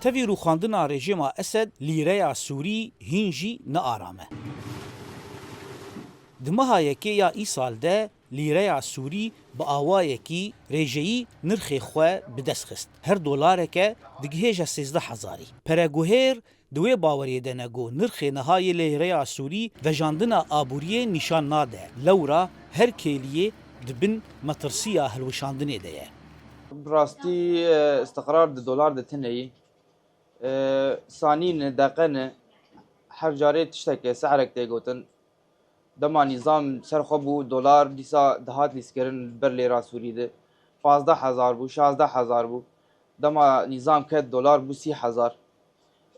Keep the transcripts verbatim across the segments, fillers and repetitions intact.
Tevî rûxandina rejîma Esed, lîreya Sûrî hîn jî ne aram e. Di meha yekê ya îsal de lîreya Sûrî bi awayekî rêjeyî nirxê xwe bi dest xist. Her dolareke digihêje sêzdeh hezarî. Pereguhêr di wê baweriyê de ne ku nirxê niha yê lîreya Sûrî vejandina aboriyê nîşan nade. Lewra her kêliyê di bin metirsiya hilweşandinê de ye. Bi rastî, e, istiqrar di dolar de tune yî. E, sanî ne, deqe ne, her carê tişteke, sehrek tê gotin. Dema nîzam ser xwe bû, dolar dîsa dihat lîskirin ber lêra Sûrî de. Pazdeh hezar bû, şazdeh hezar bû. Dema nîzam ket, dolar bû sî hezar.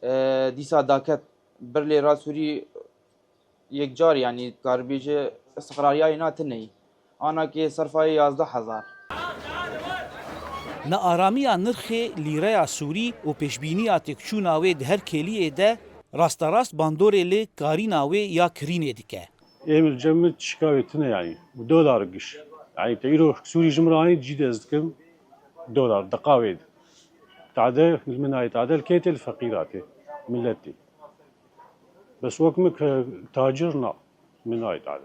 E, dîsa daket ber lêra Sûrî yekcar, yanî, karibêje istiqrariyayê na tune yî. Anakê serfayê yazdeh hezar. Nearamiya nirxê lîreya Sûrî û pêşbîniya têkçûna wê di her kêliyê de rasterast bandorê li karîna wê ya kirînê dike. Êmir cem min tişka wê tune, yanî, û dolar giş. Yanî, te îro Sûrî ji min re anî, cî dest dikim, dolar, deqa wê de. Tade, li min nayê tade, li kê tê, li feqîra tê, milletê. Bes wek min ke tacir na, min nayê tade.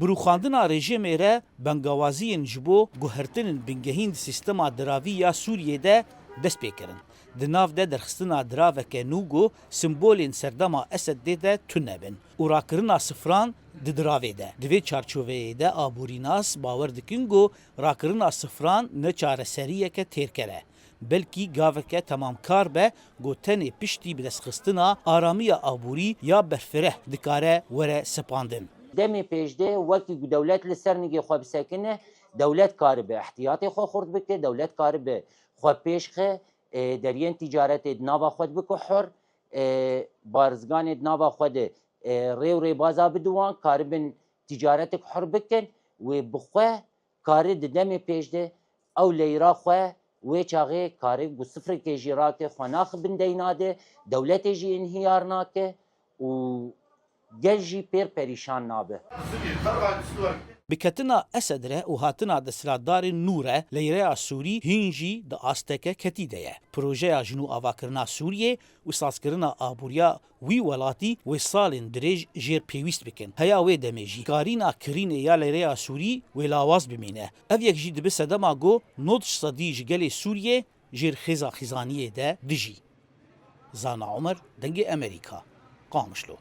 Bi rûxandina rejîmê re bengawaziyên ji bo guhertinên bingehîn di sîstema diravî ya Sûriyê de dest pê kirin. Di nav de derxistina diraveke nû ku simbolên serdema Esedê de tune bin û rakirina sifran di diravê de. Di vê çarçoveyê de aborînas bawer dikin ku rakirina sifran ne çareseriyeke têrker e, belkî gaveke temamkar be ku tenê piştî bidestxistina aramiya aborî ya berfireh dikare were sepandin. Demê pêş de wekî ku dewlet li ser nigê xwe bisekine, dewlet karibe ihtiyatê xwe xurt bike, dewlet karibe xwe pêş xe, e, deriyên tîcaretê di nava xwe de bike hur, e, barizganê di nava xwe de, e, rê û rêbaza bide wan, karibin tîcaretek hur bikin, wê bi xwe kare di demê pêş de ew leyra xwe wê çaxê kare ku sifrekê jî rake xwe naxibin deyna de, dewletê jî înhiyar nake û gel jî pêr perîşan nabe. Bi ketina Esed re û hatina desthilatdarên nû re leyreya Sûrî hîn jî di asteke ketî de ye. Projeya ji nû avakirina Sûriyê û sazkirina aboriya wî welatî wê salên dirêj jêr pêwîst bikin. Heya wê demê jî karîna kirînê ya leyreya Sûrî wê lawaz bimîne. Ev yek jî dibe sedema ku nod sedî ji gelê Sûriyê jêr xêza xîzaniyê de dijî. Zana Omer, Dengê Amerîka, Qamişlo.